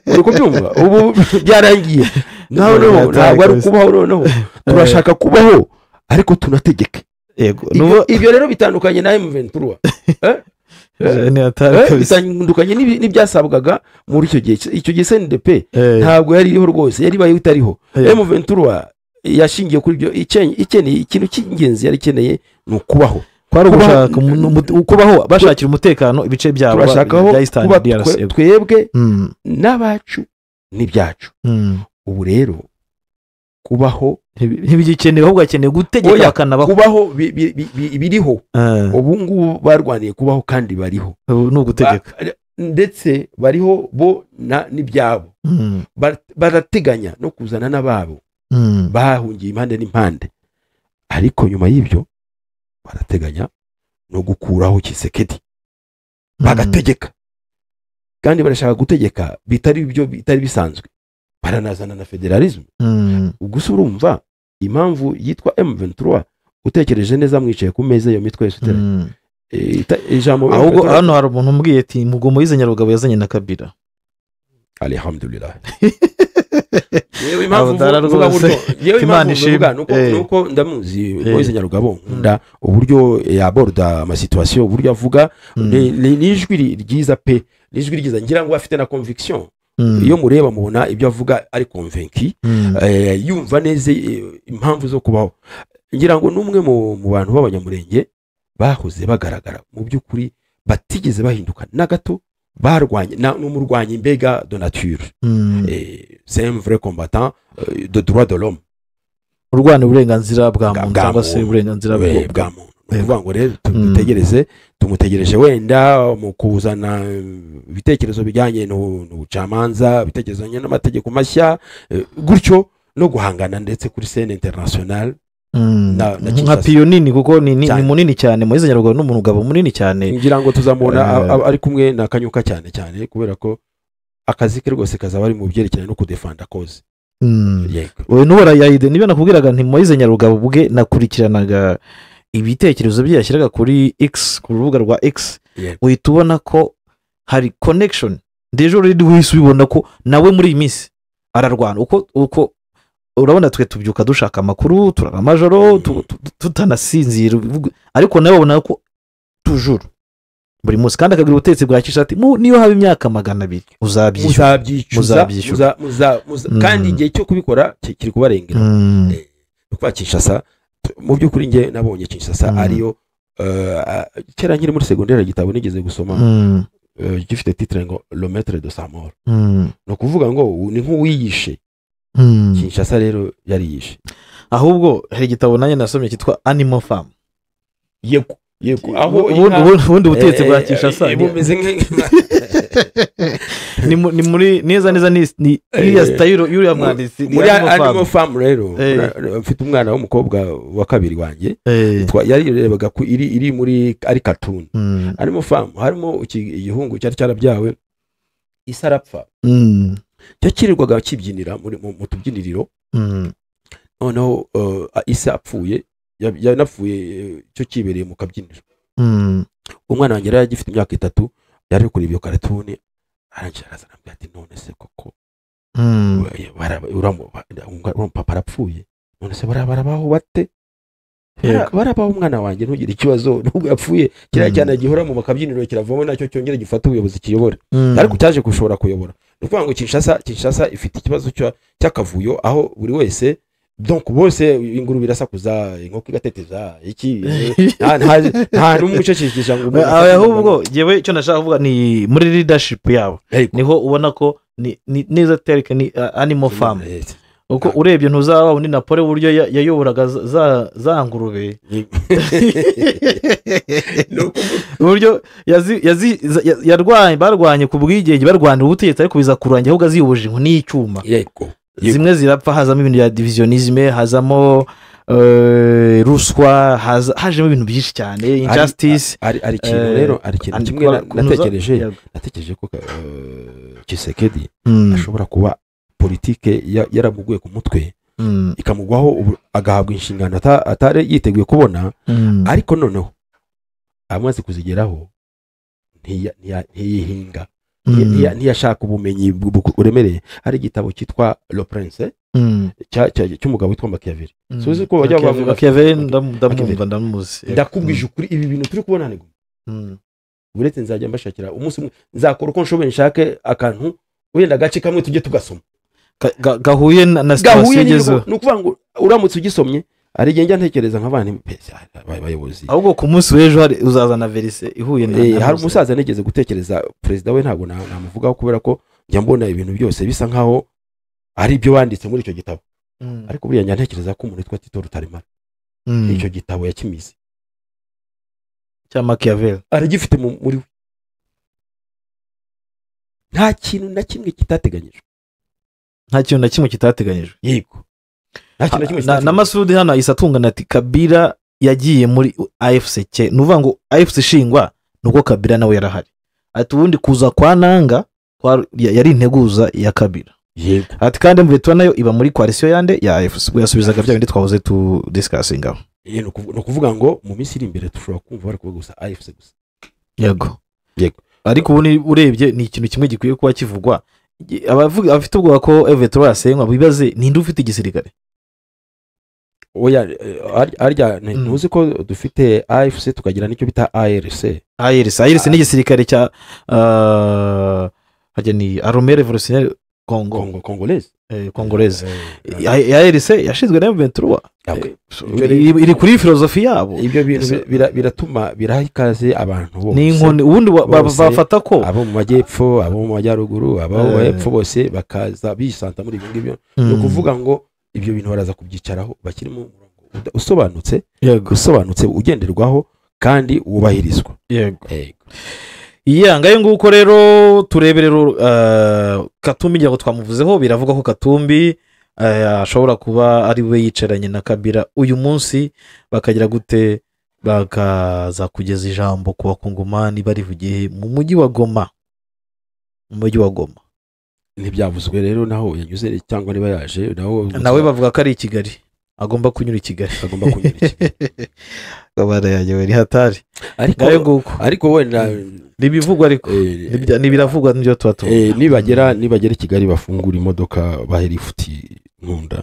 Uri kubyumva? Ubu byarangiye. Noneho ntabwo ari ukubaho, noneho turashaka kubaho ariko tunategeke. Yego. Ibyo rero bitandukanye na M23. Bitandukanye n'ibyasabwaga muri icyo gihe. Icyo gihe CNDP ntabwo yari iriho rwose, yari ibaye itariho. M23 yashingiye kuri ibyo, ikeneye ikintu cy'ingenzi yari ikeneye ni ukubaho. Kwari ugushaka kubaho, bashakira umutekano ibice byabo bya Eastern DRC. Twebwe n'abacu n'ibyacu. Ubu rero kubaho ntibigikenewe, ahubwo hakenewe gutegeka bakanabaho. Kubaho biriho ubu ngubu, barwaniye kubaho kandi bariho. Ni ugutegeka. Ndetse bariho bo n'ibyabo, barateganya no kuzana n'ababo bahungiye impande n'impande. Ariko nyuma y'ibyo barateganya no gukuraho Tshisekedi, bagategeka. Kandi barashaka gutegeka bitari ibyo bitari bisanzwe, baranazana na fédéralisme. Gusa urumva impamvu yitwa M23, utekereje neza mwicaye ku meza, iyo mitwe yose ijambo. Ahubwo hano hari umuntu umbwiye ati mugo Moise Nyarugabo yazanye na Kabila. Alhamdulillah. Yewe, impamvu mvuga gutyo, yewe, impamvu mvuga nuko ndamuzi Moise Nyarugabo, nkunda uburyo yaborda amasituation, uburyo avuga, ni ijwi ryiza pe, ni ijwi ryiza. Ngira ngo afite na conviction. Iyo mureba mubona ibyo avuga ari convaincu, yumva neza impamvu zo kubaho. Ngira ngo n'umwe mu bantu b'Abanyamurenge bahoze bagaragara mu by'ukuri batigeze bahinduka na gato, barwanye n'umurwanyi mbega de nature. C'est un vrai combattant de droit de l'homme. Urwana uburenganzira bwa muntu cyangwa se uburenganzira bwa muntu. Ukuvuga ngo rero tumutegereze, tumutegereje wenda mu kuzana ibitekerezo bijyanye n'ubucamanza, ibitekerezo bijyanye n'amategeko mashya, gutyo no guhangana ndetse kuri scène internationale. Nka pion nini, kuko ni munini cyane. Moise Nyarugabo ni umugabo munini cyane. Ngira ngo tuzamubona ari kumwe na Kanyuka cyane cyane, kubera ko akazi ke rwose kazaba ari mu byerekeranye no kudefanda cause. Yego, nubora yayide niba nakubwiraga nti Moise Nyarugabo ubwe nakurikiranaga ibitekerezo bye yashyiraga kuri X, ku rubuga rwa X, uhita ubona ko hari connection. Déjà already wese ubibona ko nawe muri iyi minsi ararwana. Uko urabona twe tubyuka dushaka amakuru, turara amajoro tutanasinzira, ariko nawe ubona ko toujours buri munsi, kandi akagira ubutegetsi bwa Kinshasa, niyo haba imyaka 200 uzabyishyura. Muzabyishyura, kandi igihe cyo kubikora kiri kubarengera. Kuba Kinshasa, mu by'ukuri njye nabonye Kinshasa ariyo kera nkiri muri secondaire, igitabo nigeze gusoma gifite titre ngo "Le maître de sa mort", ni ukuvuga ngo ni nk'uwiyishe. Kinshasa rero yariyishe. Ahubwo hari igitabo nanjye nasomye cyitwa Animal Farm. Yego, aho ubundi butegetsi bwa Kinshasa bumeze. Ni muri neza neza ni iriya style y'uriya mwanditsi. Muri Animal Farm rero, mfite umwana w'umukobwa wa kabiri wanjye yarirebaga ko iri muri ari cartoon. Animal Farm harimo igihungu cyari cyarabyawe, isi arapfa, cyo kirirwaga kibyinira mu tubyiniriro. Noneho isi apfuye, yanapfuye cyo kibereye mu kabyiniro. Umwana wanjye yari agifite imyaka 3, yari kureba iyo cartoon, arangije araza arambwira ati: "None se koko papa arapfuye, none se barabaho bate?" Barabaho umwana wanjye, ntugire ikibazo, nubwo yapfuye kiriya cyane gihora mu makabyiniro kiravamo nacyo cyongera gifata ubuyobozi kiyobora. Ariko cyaje gushobora kuyobora. Ni ukuvuga ngo Kinshasa ifite ikibazo cy'akavuyo, aho buri wese, donc bose, ingurube irasakuza, inkoko igateteza, iki, nta n'umwe ucecekesha ngo Ahubwo yewe icyo nashaka kuvuga ni muri leadership yabo niho ubona ko ni neza terike ni Animal Farm, uko urebye ntuzaba undi Napole uburyo yayoboraga za ngurube, uburyo yarwanye, barwanye ku bwigenge, barwanira ubutegetsi, ariko biza kurangira ahubwo aziyoboje inkoni y'icyuma, zimwe zirapfa, hazamo ibintu bya divisionnisme, hazamo ruswa, hajemo ibintu byinshi cyane, injustice. Ari ikintu rero, ari ikintu kimwe natekereje ko Tshisekedi ashobora kuba politike yaramuguye ku mutwe, ikamugwaho, agahabwa inshingano atari yiteguye kubona, ariko noneho amaze kuzigeraho ntiyihinga. Ntiyashaka ubumenyi buremereye. Hari igitabo cyitwa Le Prince cy'umugabo witwa Machiavelli. Suzi ko bajya bavuga Machiavelli, ndamwumva, ndamuzi. Ndakubwije ukuri, ibi bintu turi kubona ni uretse nzajya mbashakira umunsi umwe, nzakora uko nshoboye nshake akantu wenda agace kamwe tujye tugasoma gahuye na situation igezeho. Ni ukuvuga ngo uramutse ugisomye, hari igihe njya ntekereza nk'abantu abayobozi, ahubwo ku munsi w'ejo uzazana verise ihuye na hari umusaza nigeze gutekereza perezida we, ntabwo namuvugaho kubera ko njya mbona ibintu byose bisa nkaho ari ibyo banditse muri icyo gitabo. Ariko buriya njya ntekereza ko umuntu witwa Tito Rutaremara icyo gitabo yakimize cya Machiavelli aragifite muri we. Nta kintu na kimwe kitateganyijwe. Nta kintu na kimwe kitateganyijwe. Yego. Na Masudi hano ahise atungana ati Kabila yagiye muri AFC, ni ukuvuga ngo AFC ishingwa nuko Kabila nawe yarahari. Ati ubundi kuza kwa Nanga yari integuza ya Kabila. Yego. Ati kandi M23 nayo iba muri coalition yande ya AFC. Ubwo yasubizaga bya bindi twahoze tu discussinga. Ni ukuvuga ngo mu minsi iri imbere dushobora kumva bari kuvuga gusa AFC gusa. Yego. Yego. Ariko ubu urebye ni ikintu kimwe gikwiye kuba kivugwa. Abavuga abafite ubwoba ko M23 yasenywa bibaze ninde ufite igisirikare. Oya, arya ntuzi ko dufite AFC tukagira n'icyo bita ARC. ARC ni igisirikare cya hajya ni Armée Révolutionnaire Congo Congolaise. Congolaise. ARC yashinzwe na M23. Iri kuri filozofi yabo. Ibyo bintu biratuma biraha ikaze abantu bose. Ni inkoni ubundi bafata ko abo mu majyepfo, abo mu majyaruguru, abo hepfo bose bakaza bisanta muri ibyo ngibyo. Ni ukuvuga ngo ibyo bintu baraza kubyicaraho bakiri mu murongo usobanutse, usobanutse ugenderwaho kandi wubahirizwa. Yego. Iya ngayo nguko rero turebe rero Katumbi ngira ngo twamuvuzeho, biravuga ko Katumbi ashobora kuba ari we yicaranye na Kabila uyu munsi, bakagira gute bakaza kugeza ijambo ku bakongomani barivugiye mu mujyi wa Goma. Mu mujyi wa Goma. Ntibyavuzwe rero naho yanyuze cyangwa niba yaje nawe bavuga ko ari i Kigali, agomba kunyura i Kigali, agomba kunyura i Kigali. Kabara yaje ni hatari. Ariko wenda nibivugwa, ariko nibiravugwa nibyo tuba tuvuga. Nibagera i Kigali bafungura imodoka bahera ifuti Nkunda.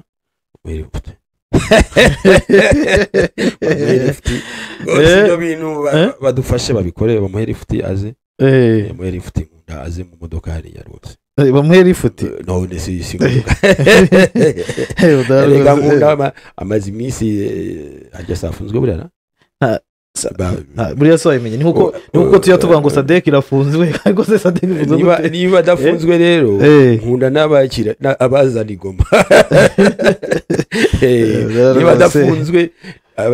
Ibyo bintu badufashe babikore, bamuhere ifuti aze. Bamuhere ifuti Nkunda aze mu modoka hariya rwose. Bamuhere ifuti none si reka Nkunda amaze iminsi ajya safunzwe buriya na buriya so ayimenye. Ni nkuko tuya tuvuga ngo Sadek irafunzwe, ariko se Sadek ifunzwe gute? Niba adafunzwe rero Nkunda n'abakira abazana igoma. Niba adafunzwe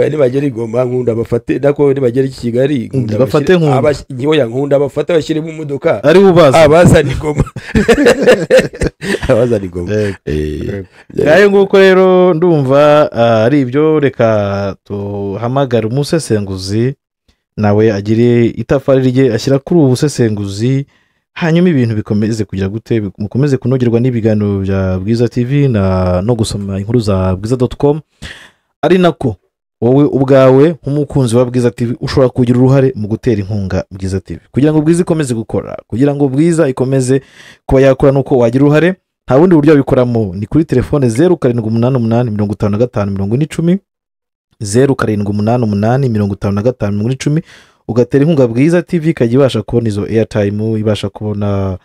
nibagera igoma Nkunda bafate, nako nibagera i Kigali Nkunda bafate Nkunda Nkunda bafate bashyire mu modoka ari ubaza abazana igoma. Abazana igoma. Ngayo nguko rero ndumva ari ibyo. Reka tuhamagare umusesenguzi nawe agire itafari rye ashyira kuri ubu busesenguzi, hanyuma ibintu bikomeze kugira gute, mukomeze kunogerwa n'ibiganiro bya Bwiza TV no gusoma inkuru za bwiza.com. Ari nako wowe ubwawe nk'umukunzi wa Bwiza TV ushobora kugira uruhare mu gutera inkunga Bwiza TV kugira ngo Bwiza ikomeze gukora, kugira ngo Bwiza ikomeze kuba yakora, nuko wagira uruhare. Nta bundi buryo bikoramo, ni kuri telefone 0788 55 40 10, 0788 55 40, ugatera inkunga Bwiza TV ikajya ibasha kubona izo airtime, ibasha kubona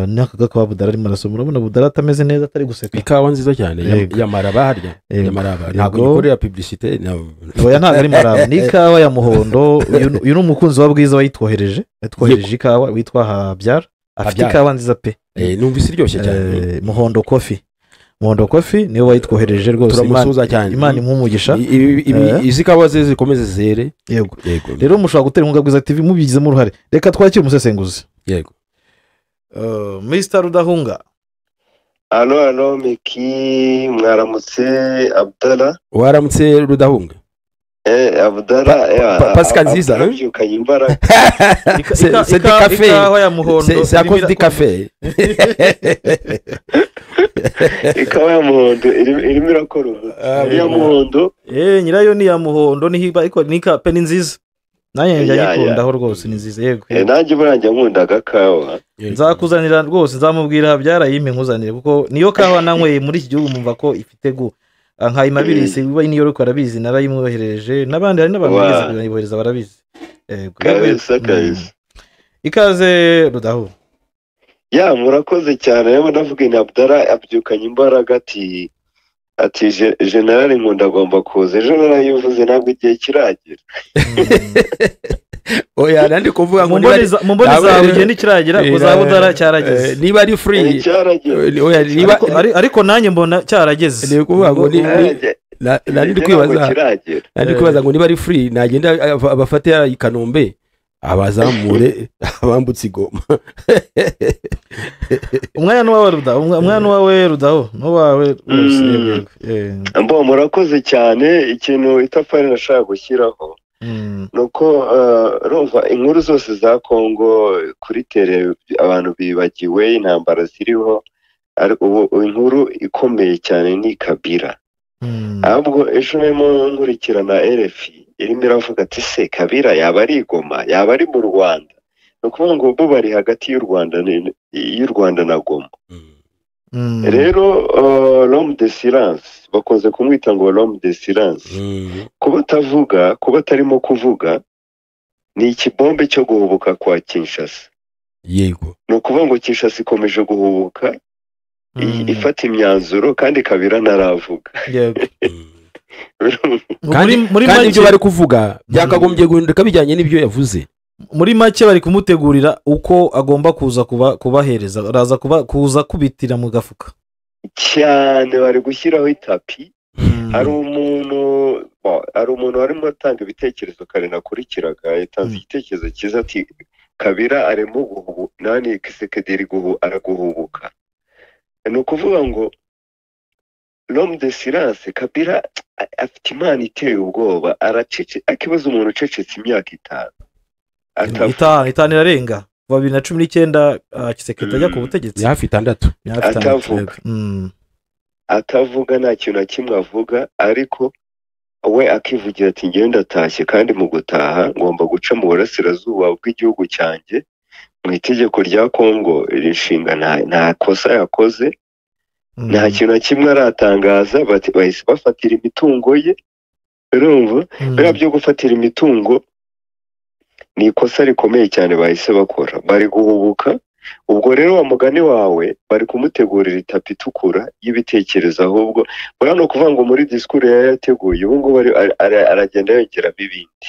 n'aka gakawa Budara arimo arasoma. Urabona Budara atameze neza, atari guseka. Ikawa nziza cyane ya Maraba harya. Ya Maraba ntabwo ikorera publicité. Oya ntabwo ari Maraba, ni ikawa ya muhondo. Uyu ni umukunzi wa Bwiza wayitwohereje, yatwohereje ikawa witwa Habyara, afite ikawa nziza pe. Numvise iryoshye cyane. Muhondo Coffee. Muhondo Coffee niwe wayitwohereje rwose. Turamusuhuza cyane. Imana impumugisha. Izi kawa ze zikomeze zere. Yego. Rero mushobora gutera inkunga Bwiza TV mubigizemo uruhare. Reka twakire umusesenguzi. Yego. Mr Rudahunga. Alo Meki, mwaramutse Abdallah. Waramutse Rudahunga. Abdallah, Pascal nziza, byukanye imbaraga. C'est du café. C'est à cause du café. Ikawa ya muhondo irimo irakora ubu. Ya muhondo. Nyirayo ni ya muhondo ni hiba ariko ni ka pe ni nziza. Nanjye njya nyikundaho rwose, ni nziza. Yego, nanjye burangiye nkunda agakawa. Nzakuzanira rwose, nzamubwira byarayimpe nkuzanire, kuko niyo kawa nanyweye muri iki gihugu mumva ko ifite gu nka Imabirisi uba niyo ariko arabizi, narayimwoherereje n'abandi, hari n'abantu bigeze kuyibohereza barabizi. Kabisa kabisa. Ikaze Rudahu. Ya, murakoze cyane. Rero ndavuga ni Abdallah abyukanye imbaraga ati General Nkunda agomba kuza ejo, narayivuze ntabwo igihe kiragera. Oya, nandi kuvuga ngo mu mboni zawe igihe ntikiragera, kuzabudara cyarageze. Niba ari free, oya niba ariko nanjye mbona cyarageze. Ni kuvuga ngo nandi kwibaza ngo niba ari free nagenda abafate i Kanombe abazamure abambutse Igoma. Umwanya n'uwawe Rudaho, umwanya n'uwawe Rudaho, n'uwawe rwose. Mbo murakoze cyane. Ikintu itafari nashaka gushyiraho nuko urumva inkuru zose za Kongo kuri tele abantu bibagiwe intambara ziriho, ubu inkuru ikomeye cyane ni Kabila. Ahubwo ejo narimo nkurikirana RFI irimo iravuga ati se Kabila yaba ari i Goma, yaba ari mu Rwanda. Ni ukuvuga ngo bo bari hagati y'u Rwanda na Goma. Rero l'homme de silence bakunze kumwita ngo l'homme de silence, kuba atavuga, kuba atarimo kuvuga ni ikibombe cyo guhubuka kwa Kinshasa. Yego, ni ukuvuga ngo Kinshasa ikomeje guhubuka ifata imyanzuro kandi Kabila ntaravuga. Yego. Kandi ibyo bari kuvuga byakagombye guhinduka bijyanye n'ibyo yavuze. Muri make bari kumutegurira uko agomba kuza kubahereza, araza kuza kubitira mu gafuka cyane, bari gushyiraho itapi. Hari umuntu warimo atanga ibitekerezo kare nakurikiraga, yatanze igitekerezo cyiza ati Kabila arimo guhubu nani Kisekedi araguhubuka. Ni ukuvuga ngo l'homme de silence Kabila afite imana iteye ubwoba, aracece, akibaza umuntu ucecetse imyaka 5 5 irarenga kuva 2019 Kisekedi ajya ku butegetsi, hafi 6 atavuga, nta kintu na kimwe avuga, ariko we akivugira ati ngewe ndatashye, kandi mu gutaha ngomba guca mu burasirazuba bw'igihugu cyanjye. Mu itegeko rya Kongo rishinga nta kosa yakoze, nta kintu na kimwe aratangaza, bahise bafatira imitungo ye. Urumva biriya byo gufatira imitungo ni ikosa rikomeye cyane bahise bakora, bari guhubuka. Ubwo rero wa mugani wawe bari kumutegurira itapi itukura y'ibitekerezo, ahubwo buriya ni ukuvuga ngo muri disikuru yari yateguye ubu ngubu aragenda yongeramo ibindi.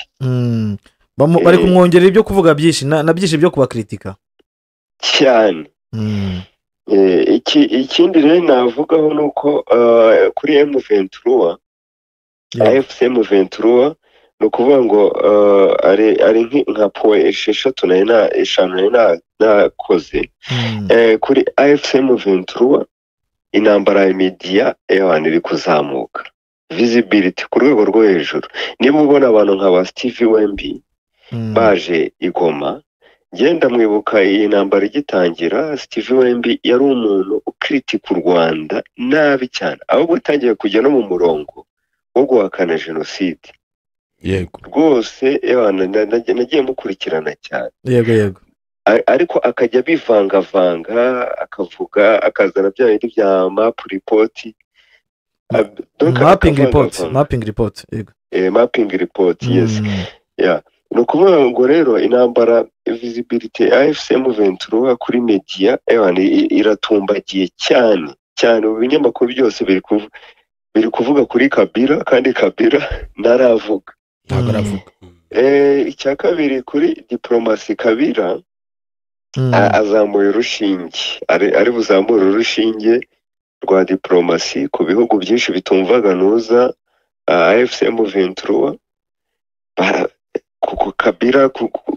Bari kumwongerera ibyo kuvuga byinshi na byinshi byo kubakritika cyane. Ikindi rero navugaho ni uko kuri M23, AFC M23, ni ukuvuga ngo ari nka poe 6 na 5 nakoze kuri AFC M23. Intambara ya media y'abantu iri kuzamuka visibility ku rwego rwo hejuru. Niba ubona abantu nka ba Steve Wembi baje i Goma, ngenda mwibuka iyi ntambara igitangira, Steve Wembi yari umuntu ukritika u Rwanda nabi cyane, ahubwo atangiye kujya no mu murongo wo guhakana jenoside. Yego rwose nagiye mukurikirana cyane. Yego yego. Ariko akajya bivangavanga, akavuga akazana bya bindi bya map report, mapping report, mapping report. Yego, mapping report, yes. Yeah, ni ukuvuga ngo rero intambara visibility AFC M23 kuri media iratumbagiye cyane cyane. Ubu binyamakuru byose biri kuvuga kuri Kabila, kandi Kabila ntaravuga. Ntabwo aravuga. Icya kabiri kuri diplomasi, Kabila azamuye urushinge, ari buzamure urushinge rwa diplomasi ku bihugu byinshi bitumvaga nuza AFC M23. Kuko Kabila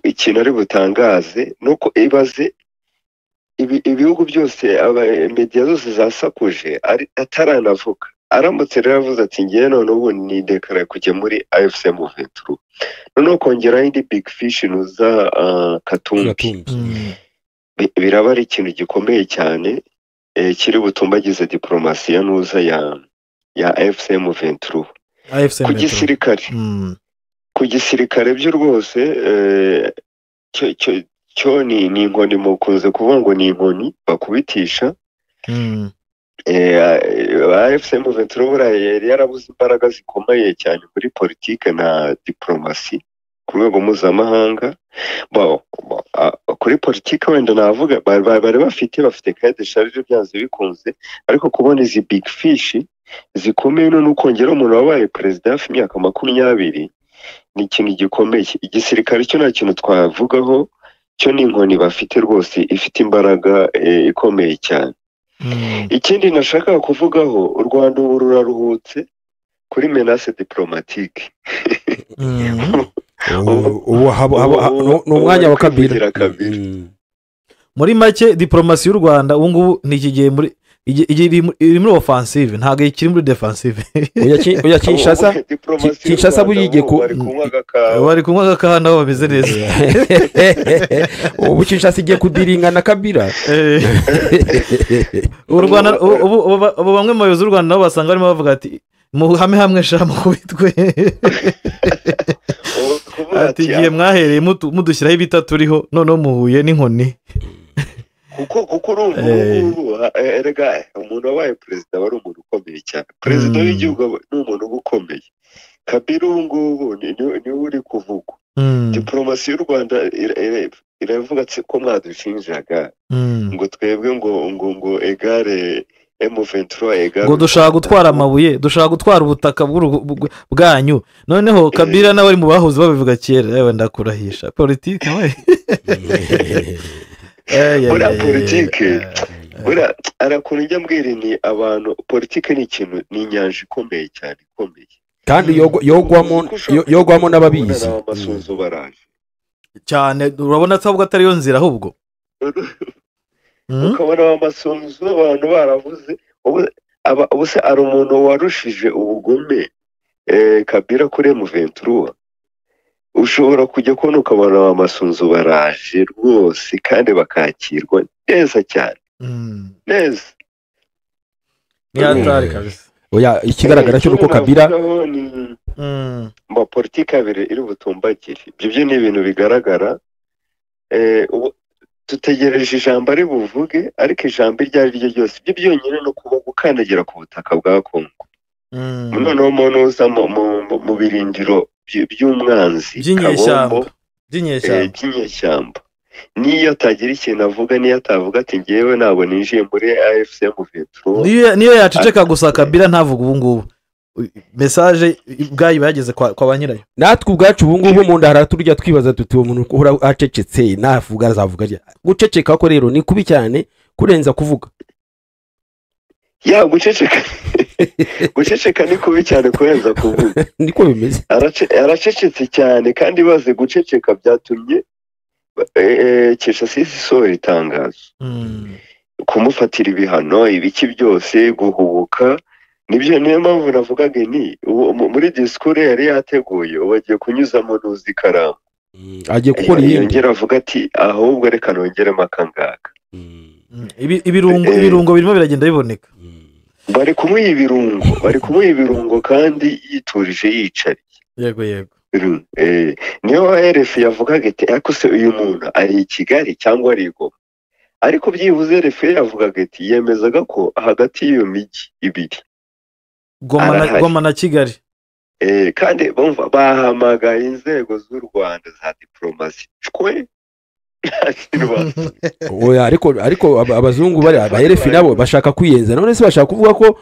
ikintu ari butangaze nuko ibaze ibihugu byose, media zose zasakuje ataranavuga. Aramutse rero avuze ati ngewe none ubu ni dekara kujya muri AFC M23, noneho kongeraho indi big fish nuza Katumbi, biraba ari ikintu gikomeye cyane kiri butumbagize diplomasi ya nuza ya AFC M23 ku gisirikare. Ku gisirikare byo rwose cyo ni inkoni, mukunze kuvuga ngo ni inkoni bakubitisha. AFC M23 buriya yari yarabuze imbaraga zikomeye cyane muri politike na diplomasi ku rwego mpuzamahanga. Kuri politike wenda navuga bari bafite cahier de charge byanze bikunze, ariko kubona izi big fish zikomeye none ukongera umuntu wabaye perezida hafi imyaka 20 ni ikintu gikomeye. Igisirikare cyo nta kintu twavugaho, cyo ni inkoni bafite rwose ifite imbaraga ikomeye cyane. Ikindi nashakaga kuvugaho, u Rwanda ubu ruraruhutse kuri menace diplomatique. Ni umwanya wa Kabila. Muri make diplomasi y'u Rwanda ubu ngubu ni iki gihe muri iri muri offensive, ntabwo ikiri muri defensive. Oya Kinshasa buriye ku bari kunywa agakawa nabo bameze neza. Ubu Kinshasa igiye kudiringa na Kabila. U Rwanda ubu bamwe mu bayobozi b'u Rwanda nabo basanga barimo bavuga ati muhame hamwe sha mukubitwe. Ati igihe mwahereye mudushyiraho ibita turiho noneho muhuye n'inkoni. Kuko urumva ubu erega umuntu wabaye perezida wari umuntu ukomeye cyane. Perezida w'igihugu ni umuntu uba ukomeye. Kabila ubu ngubu niwe uri kuvugwa. Diplomasi y'u Rwanda iravuga ko mwadushinjaga ngo twebwe ngo egare M23 egare, ngo dushaka gutwara amabuye, dushaka gutwara ubutaka bwanyu. Noneho Kabila nawe ari mu bahoze babivuga kera. Yewe ndakurahisha politike we. Buriya politike, buriya arakuntu njya mbwira ni abantu, politike ni ikintu, ni inyanja ikomeye cyane, ikomeye kandi yogwamo n'ababizi cyane. Urabona ko atari yo nzira ahubwo ukabona amasunzu abantu baravuze. Ubu se ari umuntu warushije ubugome Kabila kuri M23? Ushobora kujya kubona ukabona amasunzu baraje rwose kandi bakakirwa neza cyane. Neza. Ni kabisa. Oya ikigaragara cyo nuko Kabila mba politike abiri iri butumbagire. Ibyo ni ibintu bigaragara. Tutegereje ijambo ari buvuge, ariko ijambo iryo ari ryo ryose ibyo byonyine no kuba gukandagira ku butaka bwa Kongo. Noneho umuntu uza mu birindiro by'umwanzi by'inyeshyamba, niyo atagira ikintu avuga, niyo atavuga ati ngewe ntabwo ninjiye muri AFC M23, niyo yaceceka gusa Kabila ntavuga ubu ngubu message ubwayo bageze kwa ba nyirayo. Natwe ubwacu ubu ngubu mu nda haraturya twibaza tuti uwo muntu uhora acecetse navuga azavuga. Guceceka ko rero ni kubi cyane kurenza kuvuga. Ya guceceka guceceka ni kubi cyane kurenza kuvuga. Niko bimeze. Aracecetse cyane kandi baze guceceka byatumye Kinshasa isohora itangazo kumufatira ibihano ibiki byose guhubuka. Nibyo niyo mpamvu navugaga ni muri discours yari yateguye ubu agiye kunyuzamo n'uzi ikaramu, agiye gukora iyindi, yongera avuga ati ahubwo reka nongeremo akangaka. Ibirungo birimo biragenda biboneka. Bari kumuha ibirungo, kandi yiturije yicariye. Yego yego. Niyo RF yavugaga ati ariko se uyu muntu ari i Kigali cyangwa ari i Goma? Ariko byibuze RF yavugaga ati yemezaga ko hagati y'iyo mijyi ibiri Goma na Kigali. Kandi bumva bahamagaye inzego z'u Rwanda za diplomasi cwe. Oya ariko abazungu bari abaherefi nabo bashaka kwiyenza. None se bashaka kuvuga ko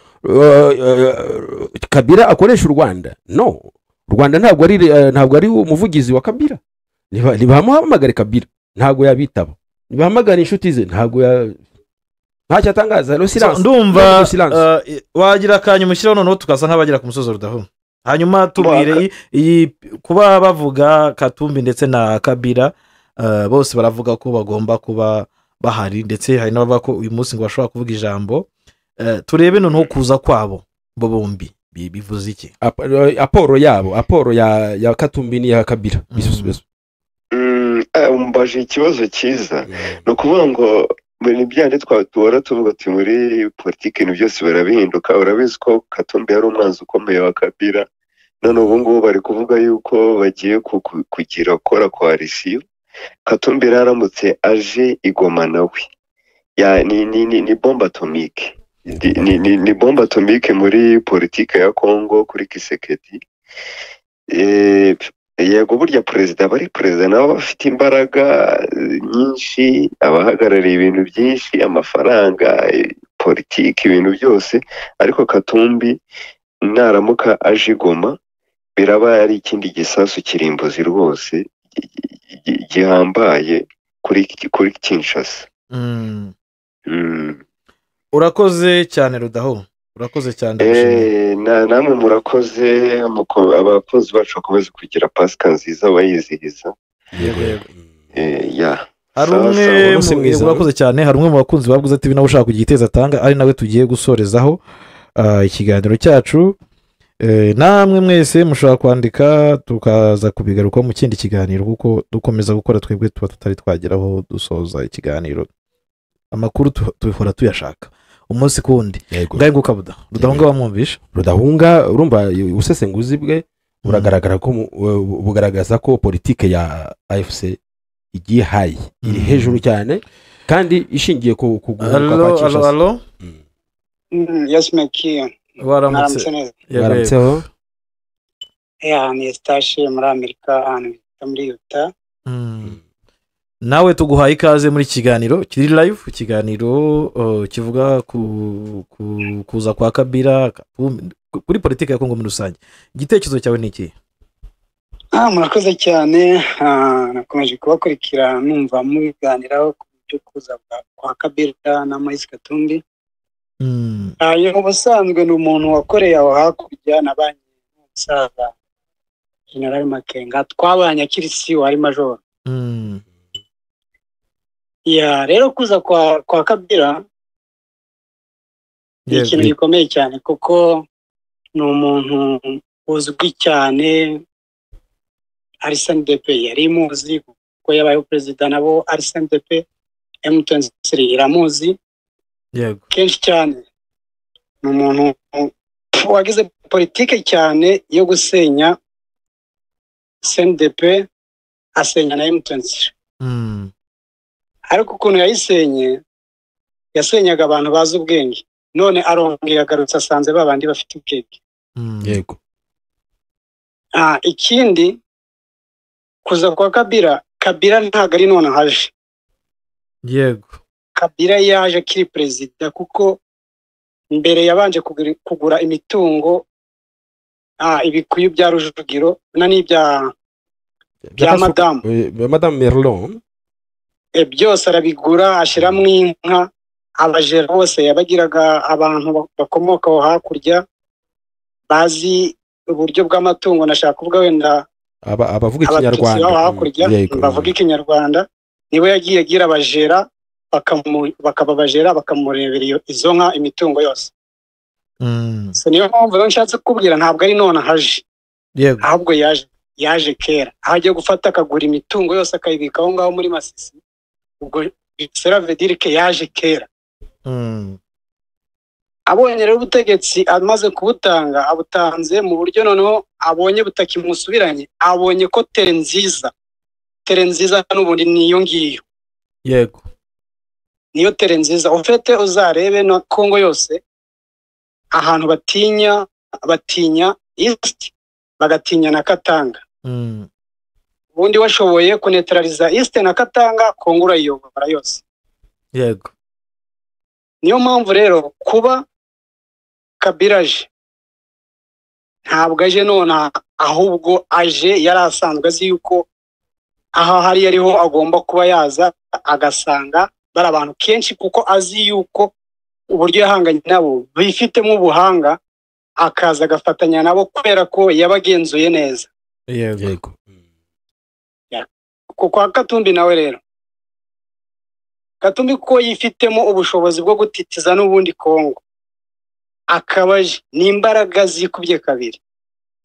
Kabila akoresha u Rwanda? No, u Rwanda ntabwo ari umuvugizi wa Kabila. Nibamuhamagare Kabila ntabwo yabitaba, nibahamagare inshuti ze ntabwo ntacyo atangaza. No silence. Ndumva wagira akanya umushyiraho noneho tukasa nk'abagira ku musozo rudaho. Hanyuma tubwire iyi kuba bavuga Katumbi ndetse na Kabila bose baravuga ko bagomba kuba bahari, ndetse hari n'abavuga ko uyu munsi ngo bashobora kuvuga ijambo. Turebe noneho kuza kwabo bo bombi bivuze iki? Aporo yabo, aporo ya Katumbi n'iya Kabila. Umbaje ikibazo cyiza. Ni ukuvuga ngo ni byandi twahora tuvuga ati muri politiki ibintu byose barabihinduka. Urabizi ko Katumbi yari umwanzi ukomeye wa Kabila, None ubu ngubu bari kuvuga yuko bagiye kugira gukora coalition. Katumbi aramutse aje igoma nawe ya ni bombe atomique, ni bombe atomique muri politike ya Congo kuri Kisekedi. Yego burya perezida bari perezida nabo bafite imbaraga nyinshi, abahagarariye ibintu byinshi, amafaranga, politiki, ibintu byose, ariko Katumbi naramuka aje igoma biraba ari ikindi gisasu kirimbuzi rwose gihambaye kuri Kinshasa. Urakoze cyane Rudaho, urakoze cyane. Namwe murakoze, abakozi bacu bakomeze kugira Pasika nziza bayizihiza. Yego. Hari umwe urakoze cyane, hari umwe mu bakunzi ba Bwiza TV nawe ushaka kugira igitekerezo atanga, ari nawe tugiye gusorezaho ikiganiro cyacu. Namwe mwese mushobora kwandika tukaza kubigaruka mu kindi kiganiro, kuko dukomeza gukora twebwe tuba tutari twageraho dusoza ikiganiro. Amakuru tubihora tuyashaka umunsi kundi. Ngaye ngukabuda Rudahunga wamwumvisha. Rudahunga urumva ubusesenguzi bwe buragaragara ko bugaragaza ko politike ya AFC igiye hayi, iri hejuru cyane kandi ishingiye ku kuguruka kwa Kinshasa. Allo Yes Meki. Waramutse. Waramutseho. Ni stashe muri Amerika ahantu bita muri Utah. Nawe tuguhaye ikaze muri kiganiro kiri live, ikiganiro kivuga ku kuza kwa Kabila kuri politiki ya Kongo muri rusange. Igitekerezo cyawe ni iki? Murakoze cyane, nakomeje kubakurikira numva mubiganiraho ku byo kuza kwa Kabila na Moise Katumbi. Mu busanzwe ni umuntu wakoreye aho hakurya na banki n'umusaza General Makenga, twabanye akiri si wari major. Ya rero kuza kwa Kabila ni ikintu gikomeye cyane, kuko ni umuntu uzwi cyane. RCNDP yari imuzi kuko yabaye perezida, nabo RCNDP M23 iramuzi. Yego. Kenshi cyane ni umuntu wagize politike cyane yo gusenya CNDP, asenya na M23. Ariko ukuntu yayisenye, yasenyaga abantu bazi ubwenge, none arongeye agarutse asanze babandi bafite ubwenge. Yego. Ikindi kuza kwa Kabila, Kabila ntabwo ari none haje. Yego. Kabila yaje akiri perezida, kuko mbere yabanje kugura imitungo ibikuyu bya Rujugiro na n'ibya bya Madame Merlon. Byose arabigura, ashiramo inka, abajera bose yabagiraga abantu bakomoka aho hakurya bazi uburyo bw'amatungo, nashaka kuvuga wenda abavuga ikinyarwanda hakurya bavuga ikinyarwanda, niwe yagiye agira abajera bakababajera bakamurebera izo nka imitungo yose. So niyo mpamvu rero nshatse kubwira ntabwo ari none haje. Yego. Ahubwo yaje kera, aho agiye gufata akagura imitungo yose akayibika aho ngaho muri Masisi, ubwo cela veut dire que yaje kera. Abonye rero ubutegetsi amaze kubutanga, abutanze mu buryo noneho abonye butakimusubiranye, abonye ko tere nziza n'ubundi niyo ngiyo. Yego. Niyo tere nziza. Ufite uzarebe no Kongo yose ahantu batinya East, bagatinya na Katanga. Ubundi washoboye kuneutraliza East na Katanga, Kongo urayiyobora yose. Yego. Niyo mpamvu rero kuba Kabila aje, ntabwo aje none, ahubwo aje yari asanzwe azi yuko aha hari ariho agomba kuba yaza agasanga bari abantu kenshi, kuko azi yuko uburyo yahanganye nabo bifitemo ubuhanga, akaza agafatanya nabo kubera ko yabagenzuye neza. Yego. Kwa Katumbi nawe rero, Katumbi ko yifitemo ubushobozi bwo gutitiza n'ubundi Kongo, akabaje n'imbaraga zikubye kabiri.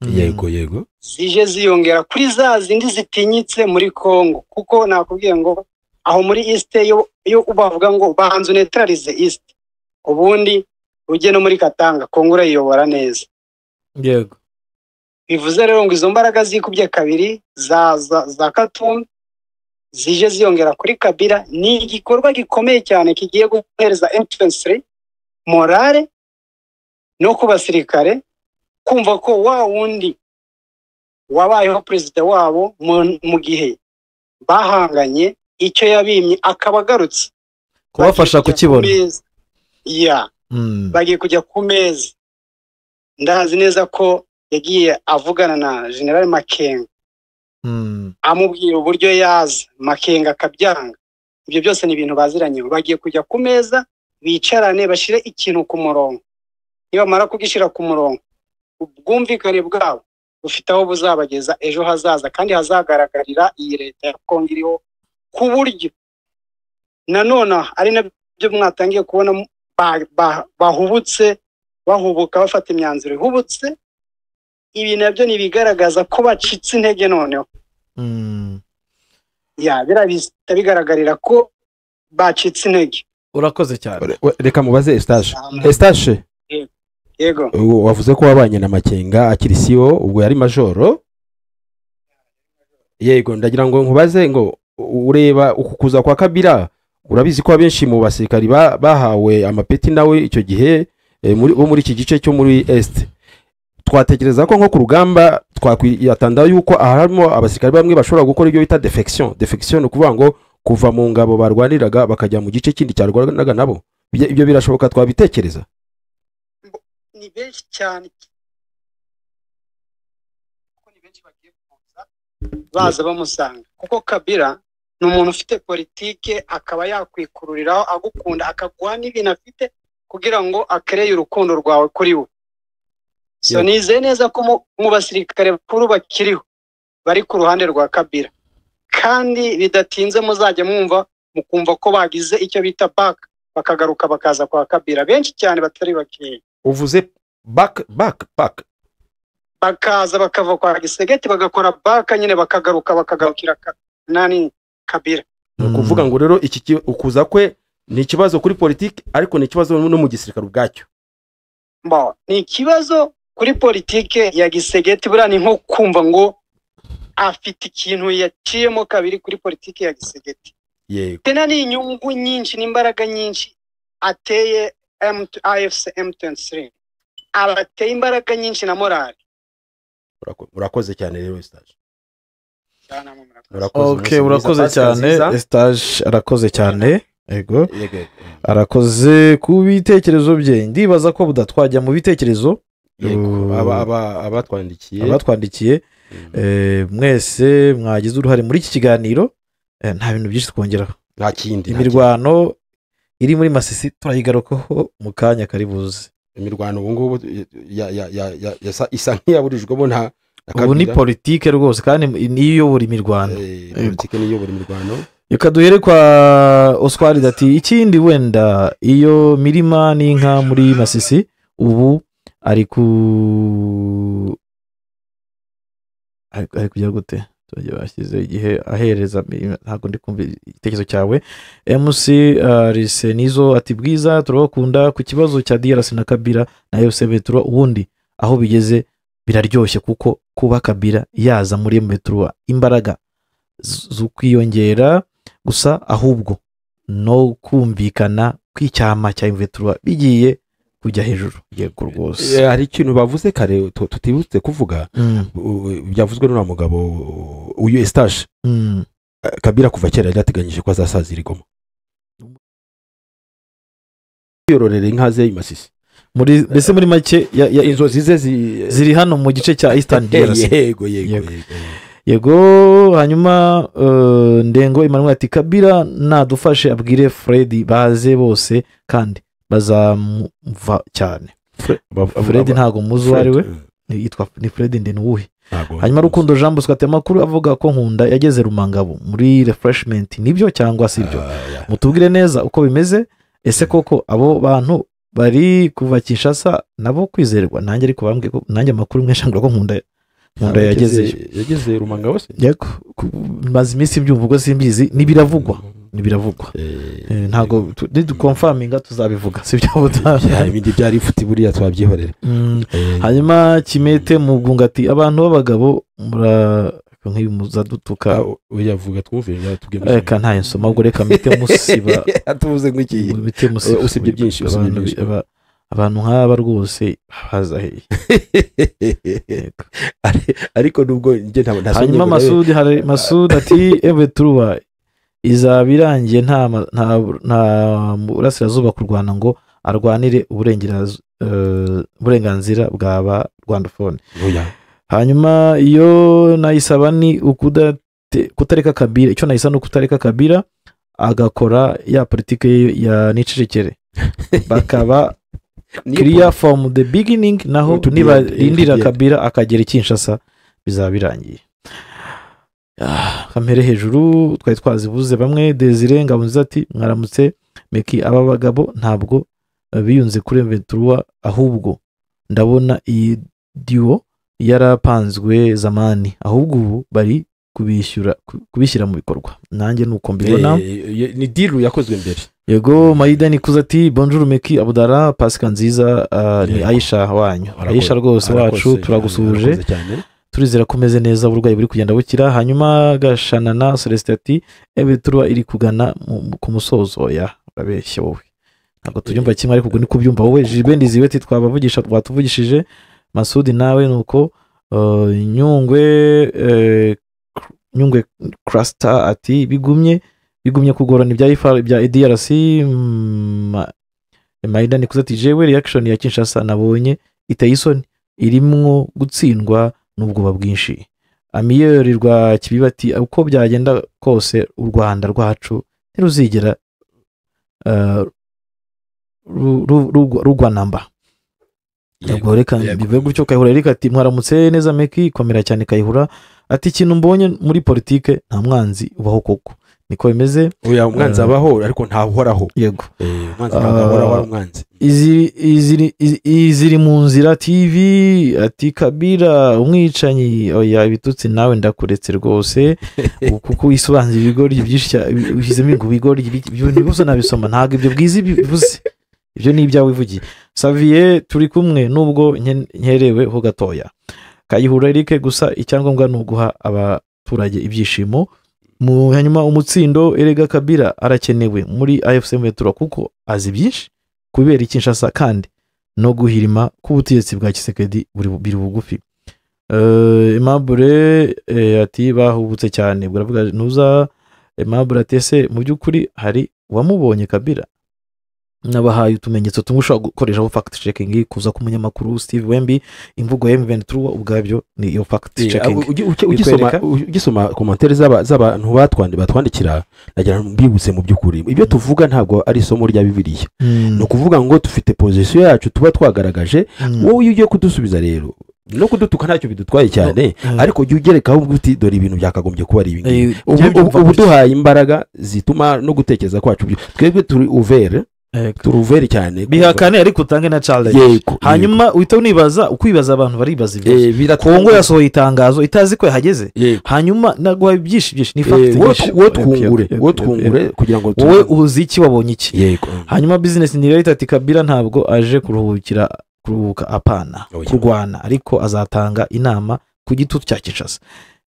Yego yego. Zije ziyongera kuri za zindi zitinyitse muri Kongo, kuko nakubwiye ngo aho muri East yo ubavuga ngo banzu neutralize East, ubundi ujye no muri Katanga, Kongo urayiyobora neza. Yego. Bivuze rero ngo izo mbaraga zikubye kabiri za Katumbi zije ziyongera kuri Kabila, ni igikorwa gikomeye cyane kigiye guhereza M23 morale no ku basirikare kumva ko wa wundi wabayeho perezida wabo mu gihe bahanganye icyo yabimye akaba agarutse kubafasha kukibona. Bagiye kujya ku meza. Ndazi neza ko yagiye avugana na General Makenga, amubwira uburyo yaza, Makenga akabyanga. Ibyo byose ni ibintu baziranye. Bagiye kujya ku meza bicarane bashire ikintu ku murongo. Nibamara kugishira ku murongo, ubwumvikane bwabo bufite aho buzabageza ejo hazaza, kandi hazagaragarira iyi leta ya Kongo iriho, ku buryo nanone ari nabyo mwatangiye kubona bahubutse, bahubuka bafata imyanzuro ihubutse. Ibi nabyo ni bigaragaza ko bacitse intege noneho. Ya birabita bigaragarira ko bacitse intege. Urakoze cyane. Reka mubaze Eustache. Eustache, yego, wavuze ko wabanye na Makenga akiri CEO, ubwo yari majoro. Yego, ndagira ngo nkubaze ngo ureba ukukuza kwa Kabila, urabizi ko abenshi mu basirikari bahawe amapeti nawe icyo gihe bo muri iki gice cyo muri Est. Twatekereza ko nko ku rugamba twakwiyatanda yuko harimo abasirikari bamwe bashobora gukora ibyo bita defection. Defection ni ukuvuga ngo kuva mu ngabo barwaniraga bakajya mu gice kindi cyarwanaga nabo. Ibyo birashoboka, twabitekereza. Ni benshi cyane, kuko ni benshi bagiye kuza baza bamusanga, kuko Kabila ni umuntu ufite politike, akaba yakwikururiraho agukunda, akaguha n'ibintu afite kugira ngo akereye urukundo rwawe kuri we. So nizeye neza ko mu basirikare bakuru bakiriho bari ku ruhande rwa Kabila, kandi bidatinze muzajya mwumva mukumva ko bagize icyo bita back, bakagaruka bakaza kwa Kabila benshi cyane batari bakeya. Uvuze back back back, bakaza bakava kwa Gisegeti bagakora back nyine, bakagaruka bakagarukira nani Kabila. Ni ukuvuga ngo rero iki ukuza kwe ni ikibazo kuri politiki, ariko ni ikibazo no mu gisirikare ubwacyo. Ni ikibazo kuri politike ya Gisegeti, buriya ni nko kumva ngo afite ikintu yaciyemo kabiri kuri politike ya Gisegeti. Yego, tena ni inyungu nyinshi n'imbaraga nyinshi ateye AFC M23, abateye imbaraga nyinshi na morale. Urakoze cyane rero Eustache. Okay, urakoze cyane Eustache, arakoze cyane. Yego, arakoze ku bitekerezo bye. Ndibaza ko budatwajya mu bitekerezo. Yego, abatwandikiye mwese mwagize uruhare muri iki kiganiro. Nta bintu byinshi twongeraho, nta kindi. Imirwano iri muri Masisi turayigarukaho mu kanya kari buze. Imirwano ubu ngubu isa nk'iyaburijwemo nta ubu ni politike rwose, kandi niyo iyobora imirwano. Politike niyo iyobora imirwano. Reka duhere kwa Oswald ati ikindi wenda iyo mirima n'inka muri Masisi ubu ari kujya gute? Bashyize igihe ahereza, ntabwo ndi kumva igitekerezo cyawe. MC Risenizo ati bwiza turabakunda ku kibazo cya DRC na Kabila na AFC M23, ubundi aho bigeze biraryoshye kuko kuba Kabila yaza muri M23 imbaraga zo kwiyongera gusa, ahubwo no kumvikana kw'icyama cya M23 bigiye kujya hejuru. Yego rwose. Hari ikintu bavuze kare tutibutse kuvuga, byavuzwe n'uriya mugabo uyu Eustache. Kabila kuva kera yari yateganyije ko azasazira i Goma, yororera inka ze i Masisi. Muri mbese muri make inzozi ze ziri hano mu gice cya Eastern DRC. Yego yego yego. Hanyuma Ndengo Emmanuel ati Kabila nadufashe abwire Fred baze bose kandi bazamva cyane. Fred ntago muzi ari we, yitwa ni Fred Ndenuwuhe. Hanyuma Rukundo Jean Bosco ati amakuru avuga ko Nkunda yageze Rumangabo muri refreshment, nibyo cyangwa si byo? Mutubwire neza uko bimeze. Ese koko abo bantu bari kuva Kinshasa nabo kwizerwa? Nanjye ariko bambwiye ko nanjye amakuru mwinshi ngo Nkunda yagezeyo. Yageze Rumangabo se? Yego, maze iminsi mbyumva ubwo simbizi, nibiravugwa. Biravugwa. Ntabwo nidukonfaminga tuzabivuga, sibyo? Ibindi byari ifuti buriya twabyihorera. Hanyuma Kimete Mugunga ati abantu b'abagabo nk'ibimuza dutuka. Uyavuga twumve yatubwiye. Reka ntayo nsoma ubwo, reka mite musiba. Atuvuze nk'iki? Mite musiba. Usibye byinshi. Abantu nk'aba rwose baza hehe? Ariko nubwo njye ntabwo ntasomye. Hanyuma Masudi, hari Masudi ati M23 izaba irangiye nta burasirazuba kurwana ngo arwanire uburenganzira bw'aba Rwandophone. Hanyuma iyo nayisaba ni kutareka Kabila, icyo nayisaba ni kutareka Kabila agakora ya politike ya nicecekere, bakaba clear from the beginning, naho niba rindira Kabila akagera Kinshasa bizaba birangiye. Kamere hejuru twari twazibuze bamwe. Desire Ngabonziza ati mwaramutse Meki, aba bagabo ntabwo biyunze kuri M23, ahubwo ndabona iyi duo yarapanzwe zamani, ahubwo ubu bari kubishyira mu bikorwa. Nanjye nuko mbibona, ni deal yakozwe mbere. Yego. Maida Nikuze ati bonjour Meki Abudara, Pasika nziza, ni Aisha wanyu. Aisha rwose wacu turagusuhuje, turizera ko umeze neza, uburwayi buri kugenda bukira. Hanyuma Gashanana Celestin ati M23 iri kugana ku musozo. Ya urabeshya wowe, ntabwo tubyumva kimwe, ariko ubwo ni kubyumva wowe. Jibe Ndiziwe ati twabavugisha, twatuvugishije. Masudi nawe nuko. Nyungwe Cluster ati bigumye kugorana ibya IFR bya DRC. Maida Nikuze ati jewe reaction ya Kinshasa nabonye iteye isoni, irimwo gutsindwa n'ubwoba bwinshi. Amiyeri rwa Kibibati uko byagenda kose u Rwanda rwacu ntiruzigera rugwa namba. Yego, reka bivuge gutyo. Kayihura Eric ati mwaramutse neza Meki, komera cyane. Kayihura ati ikintu mbonye muri politike nta mwanzi ubaho koko, niko bimeze. Oya, umwanzi abaho ariko ntahoraho. Yego, umwanzi ntahoraho ari umwanzi. Iziri mu nzira TV ati Kabila umwicanyi. Oya ibitutsi nawe ndakuretse rwose, kuko wisobanza ibigori byinshi, ushyizemo ibigori ibyo gusa nabisoma, ntabwo ibyo bwiza bivuze, ibyo ni ibyawe wivugiye. Xavier turi kumwe nubwo nkerewe ho gatoya. Kayihura Eric gusa icyangombwa ni uguha abaturage ibyishimo. Hanyuma umutsindo erega Kabila arakenewe muri AFC M23 kuko azi byinshi kubera Kinshasa kandi no guhirima k'ubutegetsi bwa Tshisekedi biri bugufi. Aimable ati bahubutse cyane, buravuga ntuza. Aimable ati ese mu by'ukuri hari wamubonye Kabila? Nabahaye utumenyetso tumwe ushobora gukoreshaho fact checking, kuza ku munyamakuru Steve Wembi, imvugo ya M23 ubwabyo ni iyo fact checking. Ugisoma commentaire z'abantu batwandikira, nagira mbibutse mu by'ukuri ibyo tuvuga ntabwo ari isomo rya Bibiliya. Ni ukuvuga ngo dufite position yacu tuba twagaragaje, wowe iyo ugiye kudusubiza rero no kudutuka ntacyo bidutwaye cyane, ariko jya ugerekaho uti dore ibintu byakagombye kuba ari ibi. Ubu duhaye imbaraga zituma no gutekereza kwacu twebwe turi ouvert, turuveri cyane, bihakane ariko utange na challenge. Hanyuma uhita unibaza ukwibaza, abantu baribaza ibibazo. Kongo yasohoye itangazo itazi ko yahageze, hanyuma naguha byinshi ni fact nyinshi. Wowe twungure kugira ngo wowe uzi iki, wabonye iki. Hanyuma business ni reality ati Kabila ntabwo aje kuruhuka apana kurwana, ariko azatanga inama ku gitutu cya Kinshasa.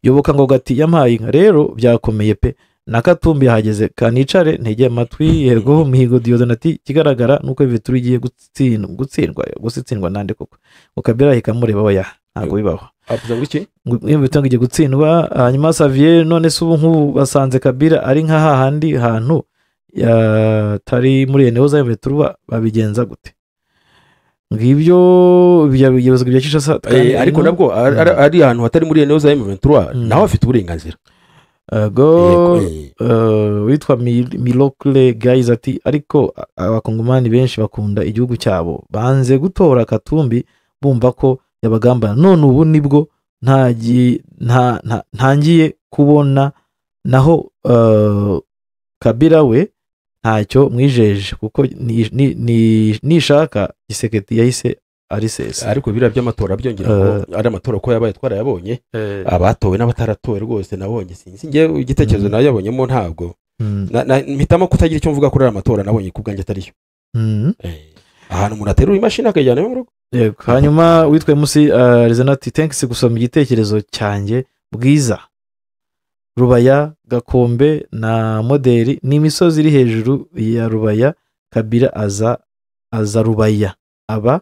Yoboka ngo gati yampaye inka rero byakomeye pe, na Katumbi yahageze kanicare ntege amatwi. Yego Mihigo Diodone ati kigaragara nuko M23 igiye gutsindwa nande koko. Kabila ahika mureba oya ntabwo bibaho. Avuze ngo iki? Ngo M23 igiye gutsindwa. Hanyuma Xavier none se ubu nk'ubu basanze Kabila ari nka hahandi hantu tari muri eneo za M23 babigenza gute? Ngibyo ibibazo bya Kinshasa. Ariko nabwo ari ahantu hatari muri eneo za M23 naho afite uburenganzira. Go witwa Milokle guys ati ariko abakongomani benshi bakunda igihugu cyabo, banze gutora Katumbi bumva ko yabagambana, none ubu nibwo ntangiye kubona naho Kabila we ntacyo mwijeje kuko nishaka Tshisekedi yahise ari sesa. Ariko biriya by'amatora byongera ko ari amatora ko yabaye twarayabonye, abatowe n'abataratowe rwose nabonye sinzi ngewe igitekerezo nayabonyemo ntabwo Mpitamo kutagira icyo mvuga kuri aya matora, nabonye ku bwanjye atariyo. Ahantu umuntu aterura imashini akayijyana mu rugo. Yego. Hanyuma witwa Musi Rezanati, thanks gusoma igitekerezo cyanjye. Bwiza, Rubaya, Gakombe na Moderi ni imisozi iri hejuru ya Rubaya. Kabila aza Rubaya, aba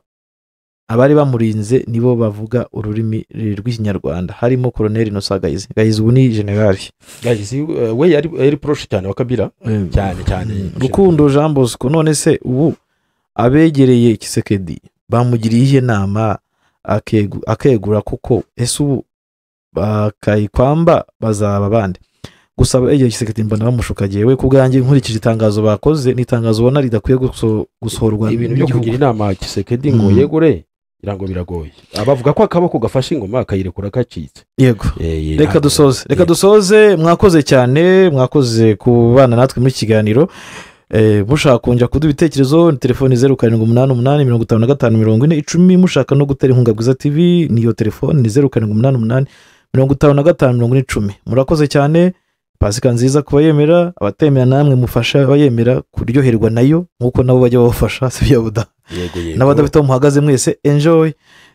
abari bamurinze nibo bavuga ururimi rw'Ikinyarwanda, harimo Colonel Innocent Gahizi. Gahizi ubu ni general. Gahizi we yari proche cyane wa Kabila, cyane cyane. Rukundo Jean Bosco, none se ubu abegereye Kisekedi bamugiriye iyihe nama akegura kuko ese ubu bakayikwamba bazaba bande? Gusa abegereye Kisekedi mbona bamushuka. Jewe ku bwanjye nkurikije itangazo bakoze, ni itangazo ubona ridakwiye gusohorwa. Ibintu byo kugira inama Kisekedi ngo yegure ngira ngo biragoye. Abavuga ko akaboko gafashe ingoma akayirekura kacitse. Yego. Reka dusoze. Mwakoze cyane, mwakoze kubana natwe muri kiganiro. Mushaka kongera kuduha ibitekerezo ni telefoni 0788 55 40 10. Mushaka no gutera inkunga Bwiza TV niyo telefoni ni 0788 55 40 10. Murakoze cyane. Pasika nziza kubayemera, abatemera namwe mufasha abayemera kuryoherwa nayo nkuko nabo bajya babafasha, si bya buda. Yego. N'abadafite aho muhagaze mwese enjoy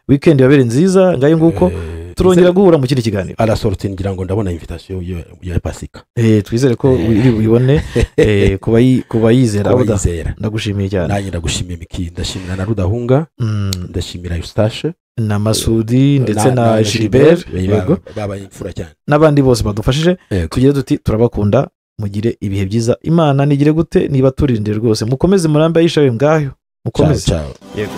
weekend yabere nziza. Ngayo nguko turongera guhura mu kindi kiganiro. Ala sortie ngira ngo ndabona invitation ya Pasika. Twizere ko uri buyibone kubayizera. Ndagushimiye cyane. Nanjye ndagushimiye Miki, ndashimira na Rudahunga, ndashimira Eustache na Masudi ndetse na Gilbert, yego babaye imfura cyane, n'abandi bose badufashije. Tugire duti turabakunda, mugire ibihe byiza. Imana nigire gute niba turinde rwose, mukomeze murambe ayishawe ngayo, mukomeze. Yego.